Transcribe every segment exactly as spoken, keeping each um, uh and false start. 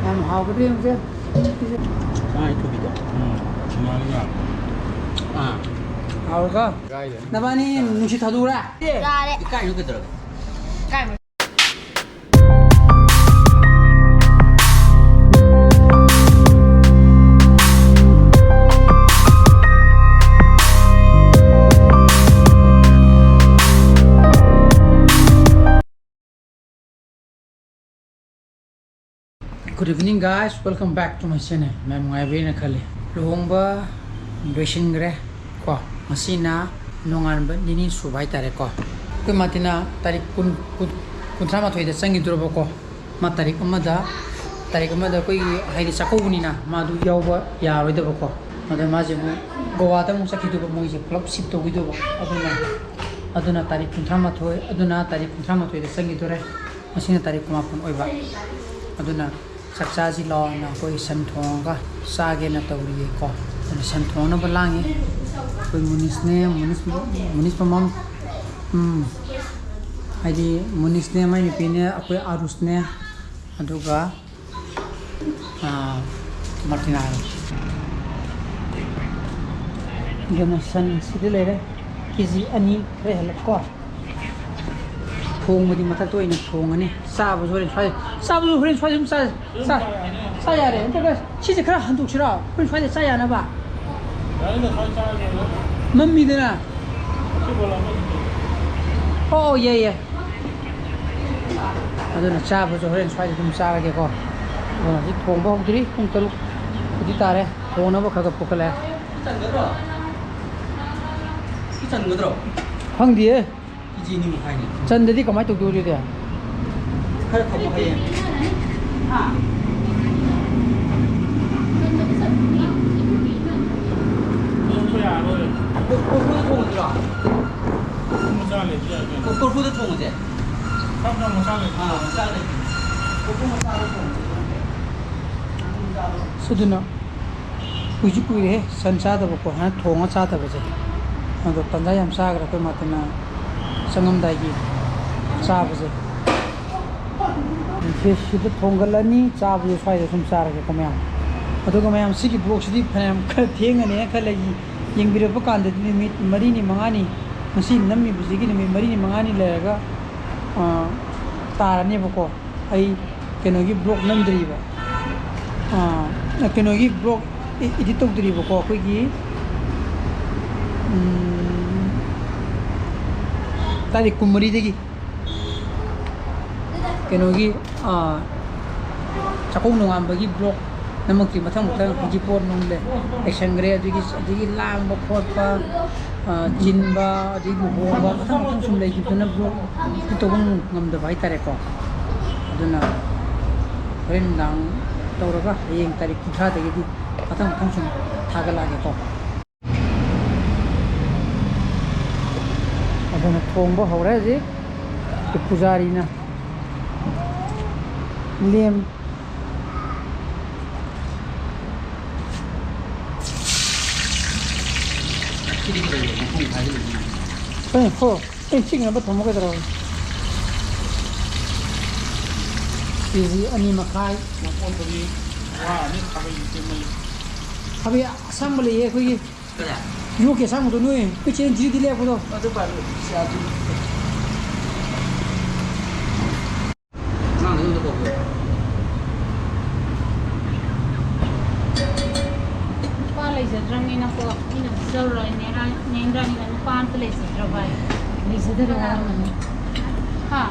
ꯌꯥꯝ ꯍꯥꯎꯒꯗ꯭ꯔꯥ ꯌꯦꯡꯁꯦ꯫ ꯉꯥ ꯊꯣꯡꯕꯤꯗꯣ꯫ ꯎꯝ꯫ ꯉꯥ, ꯉꯥ꯫ ꯑꯥ꯫ ꯍꯥꯎꯔꯒ꯫ ꯀꯥꯏꯗꯅꯣ? ꯅꯕꯥꯅꯤ ꯅꯨꯡꯁꯤꯠ ꯊꯥꯗꯣꯛꯎꯔꯥ? ꯌꯥꯔꯦ꯫ ꯏꯀꯥꯏꯅꯨ ꯀꯩꯗꯧꯔꯒꯦ? ꯀꯥꯏ Good evening, guys, welcome back to my channel. ꯃꯌꯥꯝ ꯅꯨꯡꯉꯥꯏꯕꯤꯔꯦꯅ ꯈꯜꯂꯤ꯫ ꯂꯨꯍꯣꯡꯕ ꯂꯣꯏꯁꯤꯟꯈ꯭ꯔꯦ ꯀꯣ꯫ ꯉꯁꯤꯅ ꯅꯣꯡꯉꯥꯟꯕ ꯅꯤꯅꯤ ꯁꯨꯕ ꯍꯥꯏꯇꯥꯔꯦꯀꯣ꯫ ꯑꯩꯈꯣꯏ ꯃꯥꯇꯤꯅ ꯇꯥꯔꯤꯛ ꯀꯨꯟ, ꯀꯨꯟ, ꯀꯨꯟꯊ꯭ꯔꯥ ꯃꯥꯊꯣꯏꯗ ꯆꯪꯈꯤꯗꯣꯔꯕꯀꯣ꯫ ꯃꯥ ꯇꯥꯔꯤꯛ ꯑꯃꯗ, ꯇꯥꯔꯤꯛ ꯑꯃꯗ ꯑꯩꯈꯣꯏꯒꯤ ꯍꯥꯏꯗꯤ ꯆꯥꯛꯀꯧꯕꯅꯤꯅ ꯃꯥꯗꯨ ꯌꯥꯎꯕ ꯌꯥꯔꯣꯏꯗꯕꯀꯣ꯫ ꯑꯗ ꯃꯥꯁꯦ ꯑꯃꯨꯛ ꯒꯣꯋꯥꯗ ꯑꯃꯨꯛ ꯆꯠꯈꯤꯗꯧꯕ, ꯃꯣꯏꯁꯦ ꯄꯨꯂꯞ shift ꯇꯧꯈꯤꯗꯧꯕ꯫ ꯑꯗꯨꯅ, ꯑꯗꯨꯅ ꯇꯥꯔꯤꯛ ꯀꯨꯟꯊ꯭ꯔꯥ ꯃꯥꯊꯣꯏ, ꯑꯗꯨꯅ ꯇꯥꯔꯤꯛ ꯀꯨꯟꯊ꯭ꯔꯥ ꯃꯥꯊꯣꯏꯗ ꯆꯪꯈꯤꯗꯣꯔꯦ꯫ ꯉꯁꯤꯅ ꯇꯥꯔꯤꯛ ꯀꯨꯟꯃꯥꯄꯟ ꯑꯣꯏꯕ꯫ ꯑꯗꯨꯅ ꯆꯥꯛ ꯆꯥꯁꯤ ꯂꯥꯛꯑꯣꯅ ꯑꯩꯈꯣꯏ ꯁꯟ ꯊꯣꯡꯉꯒ ꯆꯥꯒꯦꯅ ꯇꯧꯔꯤꯌꯦꯀꯣ꯫ ꯑꯗꯨꯅ ꯁꯟ ꯊꯣꯡꯅꯕ ꯂꯥꯡꯉꯤ꯫ ꯑꯩꯈꯣꯏ ꯃꯨꯅꯤꯁꯅꯦ, ꯃꯨꯅꯤꯁ, ꯃꯨꯅꯤꯁ ꯃꯃꯝ, ꯎꯝ, ꯍꯥꯏꯗꯤ ꯃꯨꯅꯤꯁꯅꯦ, ꯃꯥꯏ ꯅꯨꯄꯤꯅꯦ, ꯑꯩꯈꯣꯏ ꯑꯥꯔꯨꯁꯅꯦ, ꯑꯗꯨꯒ, ꯑꯥ, ꯃꯥꯔꯇꯤꯅꯥ꯫ ꯑꯗꯨꯅ ꯁꯟ ꯁꯤꯗ ꯂꯩꯔꯦ꯫ ꯀꯦ ꯖꯤ ꯑꯅꯤ ꯈꯔ ꯍꯦꯜꯂꯞꯀꯣ꯫ ꯊꯣꯡꯕꯗꯤ ꯃꯊꯛꯇ ꯑꯣꯏꯅ ꯊꯣꯡꯉꯅꯤ꯫ ꯆꯥꯕꯁꯨ ꯍꯣꯔꯦꯟ ꯁ꯭ꯋꯥꯏ, ꯆꯥꯕꯁꯨ ꯍꯣꯔꯦꯟ ꯁ꯭ꯋꯥꯏꯗ ꯑꯗꯨꯝ ꯆꯥ-, ꯆꯥ-, ꯆꯥ ꯌꯥꯔꯦ꯫ ꯅꯠꯇ꯭ꯔꯒ ꯁꯤꯁꯦ ꯈꯔ ꯍꯟꯗꯣꯛꯁꯤꯔꯣ? ꯑꯩꯈꯣꯏ ꯁ꯭ꯋꯥꯏꯗ ꯆꯥ ꯌꯥꯅꯕ꯫ ꯌꯥꯅꯤꯗ, ꯁ꯭ꯋꯥꯏ ꯆꯥꯔꯁꯨ ꯌꯥꯏꯗ꯫ ꯃꯝꯃꯤꯗꯅ꯫ ꯁꯤ ꯄꯣꯂꯥꯡ ꯑꯃ ꯑꯗꯨꯝ ꯇꯧ꯫ ꯑꯣ, ꯑꯣ, ꯌꯥꯏ, ꯌꯥꯏ꯫ ꯑꯗꯨꯅ ꯆꯥꯕꯁꯨ ꯍꯣꯔꯦꯟ ꯁ꯭ꯋꯥꯏꯗ ꯑꯗꯨꯝ ꯆꯥꯔꯒꯦꯀꯣ꯫ ꯑꯗꯣ ꯍꯧꯖꯤꯛ ꯊꯣꯡꯕ ꯍꯧꯗ꯭ꯔꯤ, ꯄꯨꯡ ꯇꯔꯨꯛ ꯄꯨꯗꯤ ꯇꯥꯔꯦ꯫ ꯊꯣꯡꯅꯕ ꯈꯔ ꯈꯔ ꯄꯨꯈꯠꯂꯛꯑꯦ꯫ ꯆꯟꯒꯗ꯭ꯔꯣ? ꯁꯤ ꯆꯟꯒꯗ꯭ꯔꯣ? ꯈꯪꯗꯤꯌꯦ꯫ ꯀꯦ ꯖꯤ ꯑꯅꯤ ꯃꯈꯥꯏꯅꯦ꯫ ꯆꯟꯗꯗꯤ ꯀꯃꯥꯏ ꯇꯧꯗꯣꯏ ꯑꯗꯨꯗꯤ? ꯈꯔ ꯊꯝꯃꯣ ꯍꯌꯦꯡ꯫ ꯍꯥ? ꯀꯣ-, ꯀꯣꯔꯐꯨꯗ ꯊꯣꯡꯉꯁꯤꯔꯣ? ꯀꯣ-, ꯀꯣꯔꯐꯨꯗ ꯊꯣꯡꯉꯁꯦ꯫ ꯑꯥ, ꯃꯆꯥ ꯂꯩ꯫ ꯀꯣꯔꯐꯨ ꯃꯆꯥꯗ ꯊꯣꯡꯉꯁꯦ꯫ ꯑꯗꯨꯅ ꯀꯨꯏꯁꯨ ꯀꯨꯏꯔꯦꯍꯦ ꯁꯟ ꯆꯥꯗꯕꯀꯣ, ꯍꯥꯟꯅ ꯊꯣꯡꯉ ꯆꯥꯗꯕꯁꯦ꯫ ꯑꯗꯣ ꯇꯟꯖꯥ ꯌꯥꯝ ꯆꯥꯈ꯭ꯔꯦ ꯑꯩꯈꯣꯏ ꯃꯥꯇꯅ ꯆꯪꯉꯝꯗꯥꯏꯒꯤ ꯆꯥꯕꯁꯦ꯫ ꯁꯤ ꯁꯤꯗ ꯊꯣꯡꯒꯠꯂꯅꯤ, ꯆꯥꯕꯁꯦ ꯁ꯭ꯋꯥꯏꯗ ꯁꯨꯝ ꯆꯥꯔꯒꯦꯀꯣ ꯃꯌꯥꯝ꯫ ꯑꯗꯨꯒ ꯃꯌꯥꯝ, ꯁꯤꯒꯤ vlogꯁꯤꯗꯤ ꯐꯅꯌꯥꯝ ꯈꯔ ꯊꯦꯡꯉꯅꯤ ꯈꯜꯂꯦ꯫ ꯌꯦꯡꯕꯤꯔꯛꯄ ꯀꯥꯟꯗꯗꯤ ꯅꯨꯃꯤꯠ ꯃꯔꯤꯅꯤ ꯃꯉꯥꯅꯤ, ꯉꯁꯤ ꯅꯝꯃꯤꯕꯁꯤꯒꯤ ꯅꯨꯃꯤꯠ ꯃꯔꯤꯅꯤ ꯃꯉꯥꯅꯤ ꯂꯩꯔꯒ, ꯑ, ꯇꯥꯔꯅꯦꯕꯀꯣ꯫ ꯑꯩ ꯀꯩꯅꯣꯒꯤ vlog ꯅꯝꯗ꯭ꯔꯤꯕ, ꯑ, ꯀꯩꯅꯣꯒꯤ vlog edit ꯇꯧꯗ꯭ꯔꯤꯕꯀꯣ꯫ ꯑꯩꯈꯣꯏꯒꯤ, ꯎꯝ, ꯇꯥꯔꯤꯛ ꯀꯨꯟꯃꯔꯤꯗꯒꯤ ꯀꯩꯅꯣꯒꯤ, ꯑꯥ, ꯆꯥꯛꯀꯧ ꯅꯣꯡꯉꯥꯟꯕꯒꯤ vlog ꯅꯝꯃꯛꯇ꯭ꯔꯤ꯫ ꯃꯊꯪ ꯃꯊꯪ ꯍꯧꯖꯤꯛ ꯄꯣꯠ ꯅꯨꯡ ꯂꯩ-, ꯂꯩꯁꯟꯈ꯭ꯔꯦ꯫ ꯑꯗꯨꯒꯤ, ꯑꯗꯒꯤ ꯂꯥꯡꯕ ꯈꯣꯠꯄ, ꯑꯥ, ꯆꯤꯟꯕ, ꯑꯗꯒꯤ ꯂꯨꯍꯣꯡꯕ, ꯃꯊꯪ ꯃꯊꯪ ꯁꯨꯝ ꯂꯩꯈꯤꯕꯗꯨꯅ vlog ꯇꯧꯕ ꯉꯝꯗꯕ ꯍꯥꯏꯇꯥꯔꯦꯀꯣ꯫ ꯑꯗꯨꯅ ꯍꯣꯔꯦꯟ ꯅꯨꯡꯗꯥꯡ ꯇꯧꯔꯒ ꯍꯌꯦꯡ ꯇꯥꯔꯤꯛ ꯀꯨꯟꯊ꯭ꯔꯥꯗꯒꯤꯗꯤ ꯃꯊꯪ ꯃꯊꯪ ꯁꯨꯝ ꯊꯥꯒꯠꯂꯛꯑꯒꯦꯀꯣ꯫ ꯑꯗꯨꯅ ꯊꯣꯡꯕ ꯍꯧꯔꯦ ꯍꯧꯖꯤꯛ ꯄꯨꯖꯥꯔꯤꯅ꯫ ꯂꯦꯝ꯫ ꯑꯦ, ꯍꯣ, ꯑꯦ, ꯆꯤꯡꯅꯕ ꯊꯝꯃꯣ ꯀꯩꯗꯧꯔꯒꯦ? ꯀꯦ ꯖꯤ ꯑꯅꯤ ꯃꯈꯥꯏ꯫ ꯃꯀꯣꯟꯗꯨꯗꯤ ꯋꯥ ꯑꯅꯤ ꯈꯥꯕꯩ ꯇꯦꯝꯃꯜꯂꯤ꯫ ꯈꯥꯕꯩ ꯑꯁꯥꯡꯕ ꯂꯩꯌꯦ ꯑꯩꯈꯣꯏꯒꯤ꯫ ꯀꯗꯥꯏ? ꯌꯣꯛꯀꯤ ꯑꯁꯥꯡꯕꯗꯣ ꯅꯣꯏ ꯑꯩꯈꯣꯏ ꯆꯦ ꯖꯤꯗꯤ ꯂꯩꯔꯛꯄꯗꯣ꯫ ꯑꯗꯨ ꯄꯥꯜꯂꯨ, ꯁꯤ ꯑꯗꯨ꯫ ꯑꯉꯥꯡꯗ ꯑꯗꯨꯝ ꯀꯧꯕꯤꯌꯨ꯫ ꯅꯨꯄꯥ ꯂꯩꯖꯗ꯭ꯔꯕꯅꯤꯅꯀꯣ, ꯃꯤꯅ ꯐꯨꯖꯔꯨꯔꯣꯏ, ꯅꯦꯔꯥ-, ꯅꯦꯟꯗ꯭ꯔꯥꯅꯤꯅ ꯅꯨꯄꯥ ꯑꯝꯇ ꯂꯩꯖꯗ꯭ꯔꯕ ꯍꯥꯏ꯫ ꯂꯩꯖꯗꯕ ꯍꯥꯏꯔꯝꯒꯅꯤ꯫ ꯍꯥ?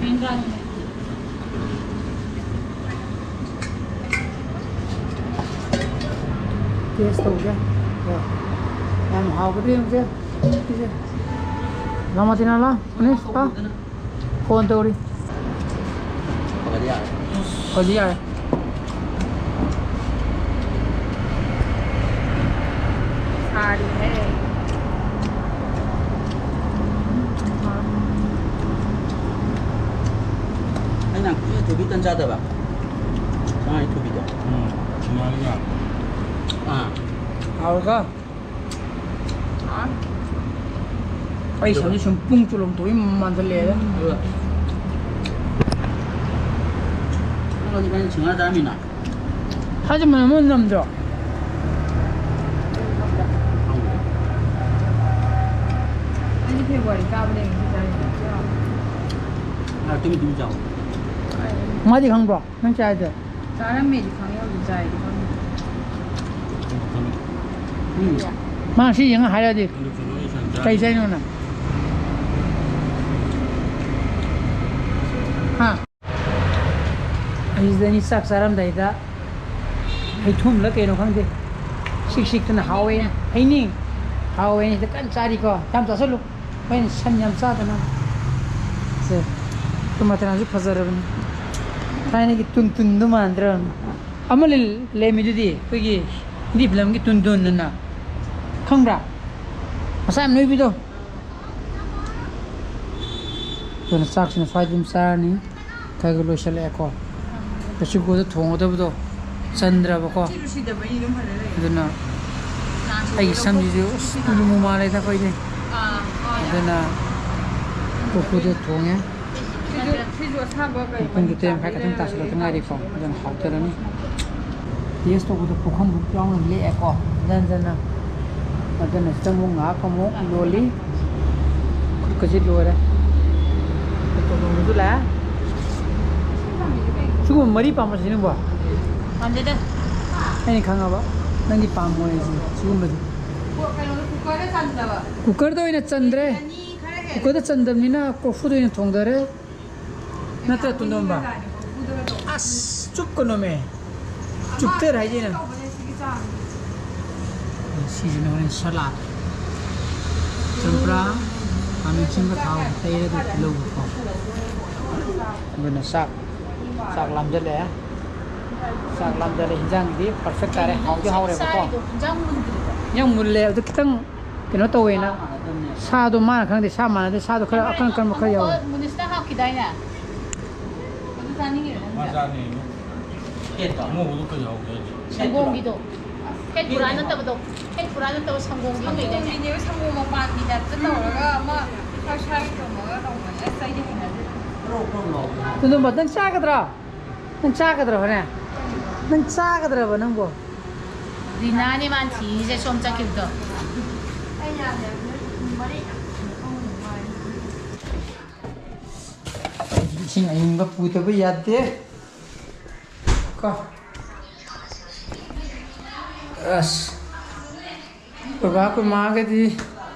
ꯅꯦꯟꯗ꯭ꯔꯥꯅꯤꯅ꯫ Taste ꯇꯧꯁꯦ꯫ ꯌꯥꯝ ꯍꯥꯎꯒꯗ꯭ꯔꯥ ꯌꯦꯡꯁꯦ꯫ ꯁꯤꯁꯦ꯫ ꯂꯥꯃꯇꯤꯅꯥꯂꯥ, ꯑꯅꯤꯁ, ꯄꯥ꯫ ꯐꯣꯟ ꯇꯧꯔꯤ꯫ ꯐꯒꯠ ꯌꯥꯔꯦ꯫ ꯐꯒꯠ ꯌꯥꯔꯦ꯫ ꯁꯥꯔꯤꯍꯦ꯫ ꯑꯩꯅ ꯉꯥꯡꯕꯁꯦ ꯊꯣꯏꯕꯤ ꯇꯟ ꯆꯥꯗꯕ? ꯉꯥ ꯊꯣꯏꯕꯤꯗꯣ꯫ ꯎꯝ, ꯉꯥ, ꯉꯥ꯫ ꯑꯥ꯫ ꯍꯥꯎꯔꯒ꯫ ꯑꯩ ꯁꯝꯁꯦ ꯁꯨꯝ ꯄꯨꯡ ꯆꯣꯂꯣꯝ ꯇꯧꯕꯩ ꯃꯥꯟꯁꯤꯜꯂꯛꯑꯦꯗ꯫ ꯑꯗꯨꯒ ꯏꯕꯥꯅꯤ ꯁꯤꯡꯍꯥꯔ ꯆꯥꯔꯝꯃꯤꯅ꯫ ꯍꯥꯏꯗꯤ ꯃꯅꯝ ꯑꯃ ꯅꯝꯗ꯭ꯔꯣ? ꯑꯩꯗꯤ ꯐꯦꯕ꯭ꯔꯨꯋꯥꯔꯤ ꯀꯥꯕꯗꯩ ꯉꯁꯤ ꯆꯥꯔꯤꯁꯦ꯫ ꯇꯨꯝ ꯇꯨꯝ ꯆꯥꯎ꯫ ꯃꯥꯗꯤ ꯈꯪꯕ꯭ꯔꯣ? ꯅꯪ ꯆꯥꯏꯗꯣ? ꯆꯥꯔꯝꯃꯦꯗꯤ ꯈꯪꯉꯦ, ꯍꯧꯖꯤꯛ ꯆꯥꯏꯗꯤ ꯈꯪꯗꯦ꯫ ꯎꯝ꯫ ꯃꯥ ꯁꯤ ꯌꯦꯡꯉ ꯍꯥꯏꯔꯛꯑꯗꯤ꯫ ꯀꯩ ꯆꯥꯏꯅꯣ ꯅꯪ? ꯍꯥ? ꯑꯩꯁꯤꯗꯅꯤ ꯆꯥꯛ ꯆꯥꯔꯝꯗꯥꯏꯗ ꯍꯩꯊꯨꯝꯂ ꯀꯩꯅꯣ ꯈꯪꯗꯦ꯫ ꯁꯤꯛ ꯁꯤꯛꯇꯅ ꯍꯥꯎꯋꯦ꯫ ꯍꯩꯅꯤꯡ꯫ ꯍꯥꯎꯋꯦ꯫ ꯁꯤꯗ ꯀꯟꯅ ꯆꯥꯔꯤꯀꯣ꯫ ꯌꯥꯝ ꯆꯥꯁꯜꯂꯨ꯫ ꯍꯣꯏꯅꯦ, ꯁꯟ ꯌꯥꯝ ꯆꯥꯗꯅ꯫ ꯁꯦ, ꯇꯣꯃꯥꯇꯣꯁꯨ ꯐꯖꯔꯕꯅꯤ꯫ ꯊꯥꯏꯅꯒꯤ ꯇꯨꯟ ꯇꯨꯟꯗꯣ ꯃꯥꯟꯗ꯭ꯔꯕꯅꯤ꯫ ꯑꯃ ꯂꯩ-, ꯂꯩꯔꯝꯃꯤꯗꯨꯗꯤ, ꯑꯩꯈꯣꯏꯒꯤ ꯍꯤꯟꯗꯤ ꯐꯤꯂꯝꯒꯤ ꯇꯨꯟ ꯇꯨꯟ ꯑꯅ꯫ ꯈꯪꯕ꯭ꯔꯥ? ꯃꯁꯥ ꯌꯥꯝ ꯅꯣꯏꯕꯤꯗꯣ꯫ ꯑꯗꯨꯅ ꯆꯥꯛꯁꯤꯅ ꯁ꯭ꯋꯥꯏꯗ ꯑꯗꯨꯝ ꯆꯥꯔꯅꯤ꯫ ꯈꯔ ꯈꯔ ꯂꯣꯏꯁꯤꯜꯂꯛꯑꯦꯀꯣ꯫ ꯄ꯭ꯔꯦꯁꯔ ꯀꯨꯀꯔꯗ ꯊꯣꯡꯒꯗꯕꯗꯣ ꯆꯟꯗ꯭ꯔꯕꯀꯣ꯫ ꯁꯤꯁꯨ ꯁꯤꯗꯕꯩꯅꯤ ꯑꯗꯨꯝ ꯐꯖ ꯂꯩ꯫ ꯑꯗꯨꯅ ꯅꯍꯥꯟ ꯑꯩꯒꯤ ꯁꯤꯗꯕꯩ ꯁꯝꯁꯤꯁꯨ ꯂꯧꯊꯣꯛ-, ꯑꯁ ꯇꯨꯂꯨ ꯃꯨ ꯃꯥꯜꯂꯦꯗ ꯑꯩꯈꯣꯏꯗꯤ꯫ ꯑꯥ, ꯑꯥ, ꯑꯗꯨꯅ ꯀꯣꯔꯐꯨꯗ ꯊꯣꯡꯉꯦ꯫ ꯁꯤꯁꯨ, ꯁꯤꯁꯨ ꯑꯁꯥꯕ ꯀꯩ ꯄꯨꯡ ꯇꯔꯦꯠ ꯃꯈꯥꯏ ꯈꯛꯇꯪ ꯇꯥꯁꯤꯜꯂꯛꯇ ꯉꯥꯏꯔꯤꯀꯣ꯫ ꯑꯗꯨꯅ ꯍꯥꯎꯊꯔꯅꯤ꯫ ꯇꯦꯁ ꯇꯧꯕꯗ ꯄꯨꯈꯝꯃꯨꯛ ꯌꯥꯎꯅ ꯂꯦꯛꯑꯦꯀꯣ꯫ ꯍꯟꯖꯟ ꯍꯟꯖꯟꯅ꯫ ꯑꯗꯨꯅ ꯁꯤꯗ ꯑꯃꯨꯛ ꯉꯥꯏꯍꯥꯛ ꯑꯃꯨꯛ ꯂꯣꯜꯂꯤ꯫ ꯈꯨꯠꯀꯁꯤ ꯂꯣꯏꯔꯦ꯫ ꯇꯣꯂꯣꯝꯁꯨ ꯂꯥꯛꯑꯦ꯫ ꯁꯤꯒꯨꯝꯕ ꯃꯔꯤ ꯄꯥꯝꯕꯁꯤ ꯅꯪꯕꯣ? ꯄꯥꯝꯗꯦꯗ꯫ ꯑꯩꯅ ꯈꯪꯉꯕ ꯅꯪꯗꯤ ꯄꯥꯝꯃꯣꯏ ꯍꯥꯏꯁꯦ ꯁꯤꯒꯨꯝꯕꯁꯦ꯫ ꯀꯩꯅꯣꯗ ꯀꯨꯀꯔꯗ ꯆꯟꯗꯕ꯫ ꯀꯨꯀꯔꯗ ꯑꯣꯏꯅ ꯆꯟꯗ꯭ꯔꯦ꯫ ꯑꯅꯤ ꯈꯔ ꯍꯦꯜꯂꯦ꯫ ꯀꯨꯀꯔꯗ ꯆꯟꯗꯕꯅꯤꯅ ꯀꯣꯔꯐꯨꯗ ꯑꯣꯏꯅ ꯊꯣꯡꯗꯔꯦ꯫ ꯅꯠꯇ꯭ꯔ ꯇꯨꯟꯗꯣꯝꯕ? ꯑꯁ, ꯆꯨꯞꯀꯅꯣꯃꯦ꯫ ꯆꯨꯞꯇꯔ ꯍꯥꯏꯁꯦ ꯅꯪ꯫ ꯁꯤꯁꯤꯅ ꯍꯣꯔꯦꯟ ꯁꯂꯥꯗ꯫ ꯆꯝꯄ꯭ꯔꯥ, ꯈꯥꯃꯦꯟ ꯑꯁꯤꯟꯕ ꯊꯥꯎ ꯇꯩꯔꯒ ꯇꯤꯜꯍꯧꯒꯀꯣ꯫ ꯑꯗꯨꯅ ꯆꯥꯛ, ꯆꯥꯛ ꯂꯥꯝꯖꯜꯂꯛꯑꯦ꯫ ꯆꯥꯛ ꯂꯥꯝꯖꯜꯂꯦ, ꯍꯤꯟꯖꯥꯡꯗꯤ perfect ꯇꯥꯔꯦ, ꯍꯥꯎꯗꯤ ꯍꯥꯎꯔꯦꯕꯀꯣ꯫ ꯍꯤꯟꯖꯥꯡ ꯃꯨꯜꯂꯦ꯫ ꯑꯗꯨ ꯈꯤꯇꯪ ꯀꯩꯅꯣ ꯇꯧꯋꯦꯅ ꯁꯥꯗꯣ ꯃꯥꯅ ꯈꯪꯗꯦ, ꯁꯥ ꯃꯥꯟꯅꯗꯦ, ꯁꯥꯗꯣ ꯈꯔ ꯑꯀꯟ ꯑꯀꯟꯕ ꯈꯔ ꯌꯥꯎꯋꯦ꯫ ꯃꯨꯅꯤꯁꯇ ꯍꯥꯞꯈꯤꯗꯥꯏꯅꯦ? ꯑꯗꯨ ꯆꯥꯅꯤꯡꯉꯤꯔꯣ ꯅꯪꯁꯦ? ꯃꯆꯥꯅꯦ꯫ ꯑꯉꯧꯕꯗꯣ ꯀꯩ ꯌꯥꯎꯒꯦ ꯍꯥꯏꯁꯦ? ꯁꯪꯒꯣꯝꯒꯤꯗꯣ꯫ ꯐꯦꯠ ꯄꯨꯔꯥ ꯅꯠꯇꯕꯗꯣ꯫ ꯐꯦꯠ ꯄꯨꯔꯥ ꯅꯠꯇꯕ ꯁꯪꯒꯣꯝꯒꯤ ꯑꯃ ꯂꯩꯗꯥꯏꯅꯦ? ꯁꯪꯒꯣꯝꯒꯤꯅꯦꯕ, ꯁꯪꯒꯣꯝ ꯃꯄꯥꯟꯒꯤ ꯇꯥꯏꯞꯇ ꯇꯧꯔꯒ ꯑꯃ ꯈꯔ ꯁ꯭ꯋꯥꯏ ꯇꯧꯔꯒ ꯇꯧꯕꯅꯦ꯫ ꯑꯁ, ꯑꯩꯗꯤ ꯍꯩꯅꯗꯦ꯫ ꯇꯨꯟꯗꯣꯝꯕ, ꯅꯪ ꯆꯥꯒꯗ꯭ꯔꯥ? ꯅꯪ ꯆꯥꯒꯗ꯭ꯔꯕꯅꯦ? ꯅꯪ ꯆꯥꯒꯗ꯭ꯔꯕ ꯅꯪꯕꯣ? ꯔꯤꯅꯥꯅꯦ ꯃꯥꯅ ꯊꯤꯔꯤꯁꯦ, ꯁꯣꯝ ꯆꯠꯈꯤꯕꯗꯣ꯫ ꯏꯁꯤꯡ ꯑꯏꯪꯕ ꯄꯨꯗꯕ ꯌꯥꯗꯦ꯫ ꯀꯣ꯫ ꯑꯁ꯫ ꯑꯩꯈꯣꯏ ꯕꯥ ꯑꯩꯈꯣꯏ ꯃꯥꯒꯗꯤ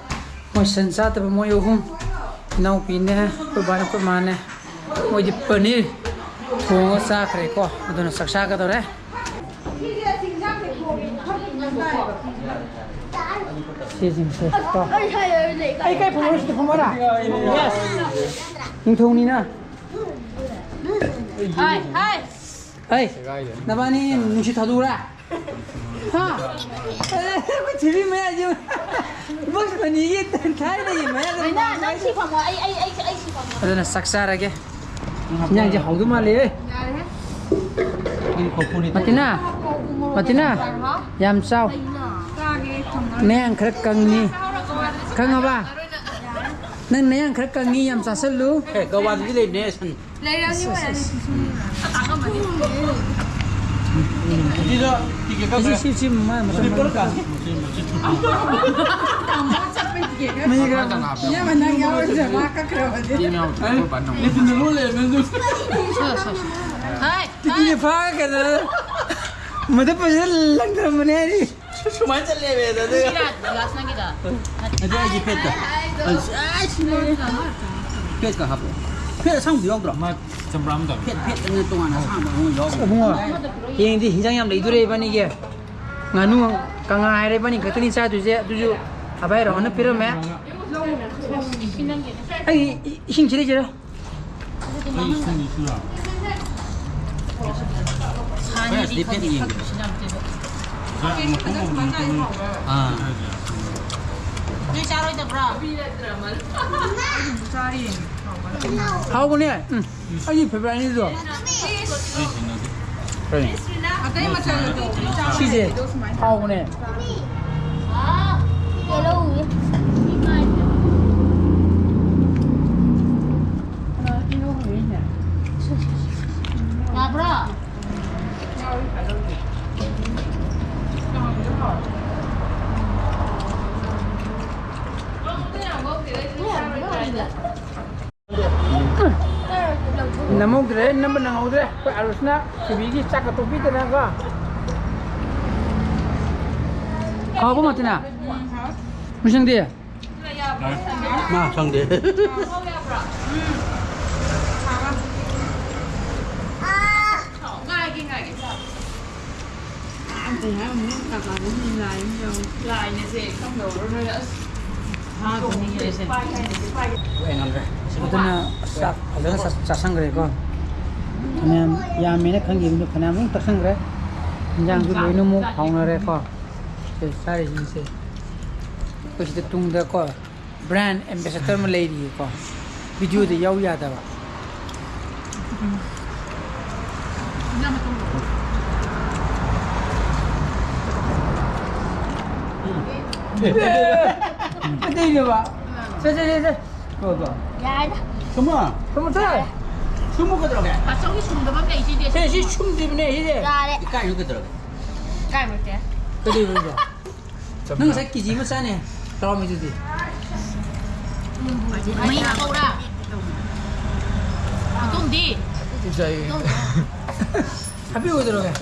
ꯃꯣꯏ ꯁꯟ ꯆꯥꯗꯕ ꯃꯣꯏ ꯑꯍꯨꯝ, ꯏꯅꯥꯎꯄꯤꯅꯦ, ꯑꯩꯈꯣꯏ ꯕꯥꯅꯦ, ꯑꯩꯈꯣꯏ ꯃꯥꯅꯦ, ꯃꯣꯏꯗꯤ ꯄꯅꯤꯔ ꯊꯣꯡꯉꯒ ꯆꯥꯈ꯭ꯔꯦꯀꯣ꯫ ꯑꯗꯨꯅ ꯆꯥꯛ ꯆꯥꯒꯗꯧꯔꯦ꯫ ꯁꯤꯁꯤꯡꯁꯦ ꯀꯣ꯫ ꯑꯩ ꯀꯩ ꯐꯝꯃꯣ? ꯁꯤꯗ ꯐꯝꯃꯣꯔꯥ? ꯌꯦꯁ꯫ ꯅꯤꯡꯊꯧꯅꯤꯅ꯫ ꯍꯥꯏ, ꯍꯥꯏ꯫ ꯍꯩ, ꯅꯕꯥꯅꯤ ꯅꯨꯡꯁꯤꯠ ꯊꯥꯗꯣꯛꯎꯔꯥ? ꯍꯥ? ꯑꯦ, ꯑꯩꯈꯣꯏ ꯊꯤꯕꯤ ꯃꯌꯥꯏꯁꯦ꯫ ꯕꯣꯛꯁ ꯃꯅꯤꯒꯤ ꯊꯥꯏꯅꯒꯤ ꯃꯌꯥꯏꯗ ꯂꯩꯅꯥ, ꯅꯪ ꯁꯤ ꯐꯝꯃꯣ꯫ ꯑꯩ, ꯑꯩ, ꯑꯩ, ꯑꯩ ꯁꯤ ꯐꯝꯃꯣ꯫ ꯑꯗꯨꯅ ꯆꯥꯛ ꯆꯥꯔꯒꯦ꯫ ꯏꯟꯖꯥꯡꯁꯦ ꯍꯥꯎꯗꯧ ꯃꯥꯜꯂꯦ꯫ ꯌꯥꯔꯦꯍꯦ꯫ ꯃꯇꯤꯅꯥ, ꯃꯇꯤꯅꯥ, ꯌꯥꯝ ꯆꯥꯎ꯫ ꯆꯥꯒꯦ, ꯑꯩ ꯊꯝꯃꯒꯦ꯫ ꯅꯌꯥꯡ ꯈꯔ ꯀꯪꯉꯤ꯫ ꯈꯪꯉꯕ? ꯅꯪ ꯅꯌꯥꯡ ꯈꯔ ꯀꯪꯉꯤ, ꯌꯥꯝ ꯆꯥꯁꯜꯂꯨ꯫ ꯑꯦ, ꯒꯋꯥꯗꯗꯤ ꯂꯩꯕꯅꯦ, ꯁꯟ꯫ ꯂꯩꯔꯝꯅꯤ, ꯑꯣꯏꯔꯝꯅꯤ꯫ ꯑꯗꯨꯗ ꯇꯤꯀꯦꯠ ꯀꯛꯈ꯭ꯔꯦ꯫ ꯁꯤ, ꯁꯤ, ꯁꯤ, ꯃꯥ ꯃꯇꯝ ꯁ꯭ꯂꯤꯄꯔ ꯀꯥꯁꯦ꯫ ꯃꯤ ꯈꯔ ꯏꯌꯥꯝꯕ, ꯅꯪ ꯌꯥꯎꯔꯣꯏꯗ꯭ꯔꯥ? ꯃꯥ ꯀꯛꯈ꯭ꯔꯕꯅꯦ꯫ ꯇꯤꯝ ꯌꯥꯎꯗ꯭ꯔꯦ, ꯑꯩꯈꯣꯏ ꯕꯥ ꯅꯪ꯫ ꯅꯦꯇꯨꯅ ꯂꯣꯏ ꯂꯩꯔꯝꯃꯦ ꯑꯗꯨ꯫ ꯍꯥꯏ, ꯅꯦꯇꯨꯅ ꯍꯥꯏ꯫ ꯐꯥ ꯀꯩꯅꯣ? ꯃꯗꯨ ꯐꯖꯅ ꯂꯪꯊꯔꯝꯕꯅꯦ ꯍꯥꯏꯔꯤ꯫ ꯁꯨꯃꯥꯏꯅ ꯆꯠꯂꯦꯕ ꯑꯗꯨꯒ꯫ ꯁꯤꯔꯥ, ꯒ꯭ꯂꯥꯁ ꯅꯪꯒꯤꯗ꯫ ꯑꯗꯨ ꯑꯩꯒꯤ ꯐꯦꯠꯇꯣ꯫ ꯑꯁ, ꯑꯁ, ꯐꯦꯠꯀ ꯍꯥꯞꯄꯣ꯫ ꯐꯦꯠ ꯑꯁꯥꯡꯕꯗꯤ ꯌꯥꯎꯗ꯭ꯔꯣ? ꯃꯥ ꯆꯝꯄ꯭ꯔꯥ ꯑꯃ ꯇꯧꯔꯣ꯫ ꯐꯦꯠ, ꯐꯦꯠ ꯑꯅ ꯇꯣꯉꯥꯟꯅ ꯑꯁꯥꯡꯕ ꯑꯃ ꯌꯥꯎꯗ꯭ꯔꯣ? ꯏꯕꯨꯡꯉꯣ, ꯍꯌꯦꯡꯗꯤ ꯍꯤꯟꯖꯥꯡ ꯌꯥꯝ ꯂꯩꯗꯣꯔꯦ ꯏꯕꯥꯅꯤꯒꯤ꯫ ꯉꯥꯅꯨ ꯀꯪꯉꯥ ꯍꯥꯏꯔꯦ ꯏꯕꯥꯅꯤ ꯈꯛꯇꯅꯤ ꯆꯥꯗꯣꯏꯁꯦ꯫ ꯑꯗꯨꯁꯨ ꯑꯚꯥꯏ ꯔꯣꯍꯟꯅ ꯄꯤꯔꯝꯃꯦ꯫ ꯑꯩ ꯏꯁꯤꯡ ꯁꯤꯗꯩꯁꯤꯔ꯫ ꯑꯩ ꯏꯁꯤꯡ ꯏꯁꯤꯡ ꯂꯥꯛꯑꯣ꯫ ꯁꯥꯅꯤꯗꯤ ꯈꯪꯗꯦ, ꯐꯛꯄꯁꯨ ꯌꯥꯝ ꯇꯦꯕ꯫ ꯑꯥ꯫ ꯅꯣꯏ ꯆꯥꯔꯣꯏꯗꯕ꯭ꯔꯣ? ꯍꯥꯎꯕꯅꯦ꯫ ꯎꯝ꯫ ꯑꯩꯒꯤ ꯐꯦꯚꯣꯔꯥꯏꯠꯅꯤꯗꯣ꯫ ꯑꯇꯩ ꯃꯆꯜꯗꯣ ꯁꯤꯁꯦ ꯍꯥꯎꯕꯅꯦ꯫ ꯉꯥ ꯕ꯭ꯔꯣ? ꯅꯝꯍꯧꯗ꯭ꯔꯦ, ꯅꯝꯕ ꯅꯪꯍꯧꯗ꯭ꯔꯦ꯫ ꯑꯩꯈꯣꯏ ꯑꯥꯔꯨꯁꯅ ꯀꯣꯕꯤꯒꯤ ꯆꯥꯛꯀ ꯇꯣꯛꯄꯤꯗꯅꯀꯣ꯫ ꯍꯥꯎꯕ ꯃꯥꯇꯤꯅꯥ? ꯃꯤꯁꯪꯗꯤ? ꯃꯥ ꯁꯪꯗꯦ꯫ ꯉꯥꯏꯒꯦ, ꯉꯥꯏꯒꯦ, ꯆꯥ꯫ ꯀꯩ ꯍꯥꯏꯔꯨꯅꯤ, ꯀꯥꯀꯥꯗ ꯃꯤ ꯂꯥꯏ ꯑꯃ ꯌꯥꯎ-, ꯂꯥꯏꯅꯦꯁꯦ, ꯈꯪꯗꯕ꯭ꯔꯣ ꯅꯣꯏ? ꯑꯁ꯫ ꯐꯥꯗꯣꯏꯅꯤ ꯍꯥꯏꯁꯦ꯫ ꯑꯩ ꯉꯝꯗ꯭ꯔꯦ꯫ ꯑꯗꯨꯅ ꯆꯥꯛ ꯐꯖꯅ ꯆꯥ-, ꯆꯥꯁꯟꯈ꯭ꯔꯦꯀꯣ꯫ ꯐꯅꯌꯥꯝ ꯌꯥꯝꯃꯦꯅ ꯈꯟꯈꯤꯕꯗꯣ ꯐꯅꯌꯥꯝ ꯑꯗꯨꯝ ꯆꯥꯁꯟꯈ꯭ꯔꯦ꯫ ꯏꯟꯖꯥꯡꯁꯨ ꯂꯣꯏꯅꯃꯛ ꯍꯥꯎꯅꯔꯦꯀꯣ꯫ ꯁꯦ ꯆꯥꯔꯤꯁꯤꯡꯁꯦ꯫ ꯑꯩꯈꯣꯏ ꯁꯤꯗ ꯇꯨꯡꯗꯀꯣ꯫ Brand ambassador ꯑꯃ ꯂꯩꯔꯤꯌꯦꯀꯣ, video ꯗ ꯌꯥꯎ ꯌꯥꯗꯕ꯫ ꯑꯇꯩꯅꯦꯕ꯫ ꯁꯦ, ꯁꯦ, ꯁꯦ, ꯁꯦ꯫ ꯇꯣ, ꯇꯣ꯫ ꯌꯥꯔꯦꯗ꯫ ꯁꯨꯝꯃꯣ꯫ ꯁꯨꯝꯃꯣ, ꯁꯦ꯫ ꯁꯨꯝꯃꯣ ꯀꯩꯗꯧꯔꯒꯦ? ꯕꯥꯆꯧꯒꯤ ꯁꯨꯝꯗꯕ ꯑꯃ ꯂꯩꯁꯤꯗꯤ꯫ ꯁꯦ, ꯁꯤ ꯁꯨꯝꯗ꯭ꯔꯤꯕꯅꯦ, ꯁꯤꯁꯦ꯫ ꯌꯥꯔꯦ꯫ ꯏꯀꯥꯏꯅꯨ ꯀꯩꯗꯧꯔꯒꯦ? ꯏꯀꯥꯏꯕ ꯅꯠꯇꯦ꯫ ꯀꯩꯗꯧꯔꯤꯕ? ꯅꯪ ꯉꯁꯥꯏ ꯀꯦ ꯖꯤ ꯑꯃ ꯆꯥꯅꯤ ꯇꯧꯔꯝꯃꯤꯗꯨꯗꯤ꯫ ꯃꯍꯤ ꯍꯥꯞꯄꯧꯔꯥ? ꯃꯇꯨꯝꯗꯤ? ꯆꯥꯏ꯫ ꯍꯥꯞꯄꯤꯌꯨ ꯀꯩꯗꯧꯔꯒꯦ?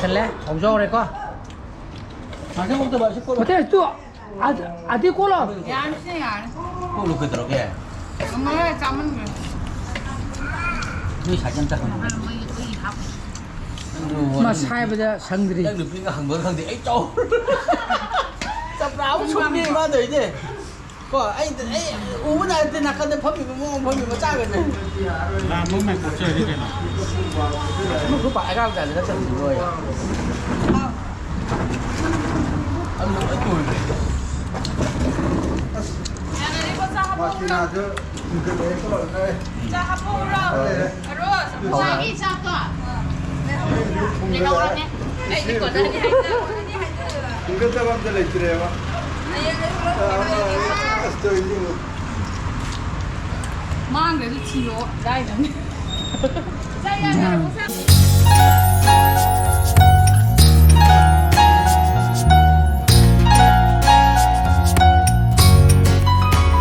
ꯈꯜꯂꯦ, ꯍꯧꯖꯍꯧꯔꯦꯀꯣ꯫ ꯃꯊꯪ ꯇꯨ꯫ ꯑꯗ-, ꯑꯗꯤ ꯀꯣꯠꯂꯣ꯫ ꯌꯥꯔꯅꯤ, ꯁꯤꯅ ꯌꯥꯔꯅꯤ꯫ ꯀꯣꯠꯂꯨ ꯀꯩꯗꯧꯔꯒꯦ? ꯉꯝꯃꯔꯣꯏ, ꯆꯥꯃꯟꯈ꯭ꯔꯦ꯫ ꯅꯣꯏ ꯁꯥꯏꯀꯜ ꯑꯝꯇ ꯍꯪꯉꯨ꯫ ꯃꯥ ꯁꯥꯏꯕꯗ ꯁꯪꯗ꯭ꯔꯤ꯫ ꯅꯪ ꯅꯨꯄꯤꯒ ꯍꯪꯕ ꯈꯪꯗꯦ, ꯑꯩ ꯆꯥꯎ-, ꯆꯝꯄ꯭ꯔꯥ ꯑꯃ ꯁꯨꯝꯃꯤ ꯃꯥ ꯇꯧꯔꯤꯁꯦ꯫ ꯀꯣ, ꯑꯩ, ꯑꯩ ꯎꯕ ꯅꯥꯏꯗꯦ, ꯅꯥꯀꯟꯗ ꯐꯝꯃꯤꯕ ꯃꯑꯣꯡ ꯐꯝꯃꯤꯕ ꯃꯆꯥꯒꯁꯦ꯫ ꯂꯥꯝꯕ ꯃꯥꯏ ꯀꯣꯛꯆꯔꯗꯤ ꯀꯩꯅꯣ? ꯑꯃꯁꯨ ꯄꯥꯛ ꯑꯉꯥꯡ ꯃꯆꯥꯁꯦ ꯅꯠꯇꯕꯅꯤ ꯃꯣꯏ꯫ ꯑꯗꯨ ꯂꯣꯏ ꯇꯣꯏꯈ꯭ꯔꯦ꯫ ꯃꯥꯁꯤꯅꯥꯁꯨ ꯆꯥꯛ ꯍꯥꯞꯄꯛꯎꯔꯣ? ꯑꯔꯣꯁ, ꯉꯁꯥꯏꯒꯤ ꯆꯥꯛꯇꯣ ꯂꯩꯍꯧꯔꯝꯃꯦ꯫ ꯑꯩꯗꯤ ꯀꯣꯟꯅꯅꯤ ꯍꯥꯏꯖꯕ꯫ ꯍꯨꯟꯒꯠꯇꯕ ꯑꯝꯇ ꯂꯩꯇ꯭ꯔꯦꯕ꯫ ꯑꯁ, ꯇꯧꯔꯤꯁꯤ ꯌꯦꯡꯉꯨ꯫ ꯃꯥꯡꯈ꯭ꯔꯁꯨ ꯊꯤꯌꯣ ꯍꯥꯏꯗꯕꯅꯤ꯫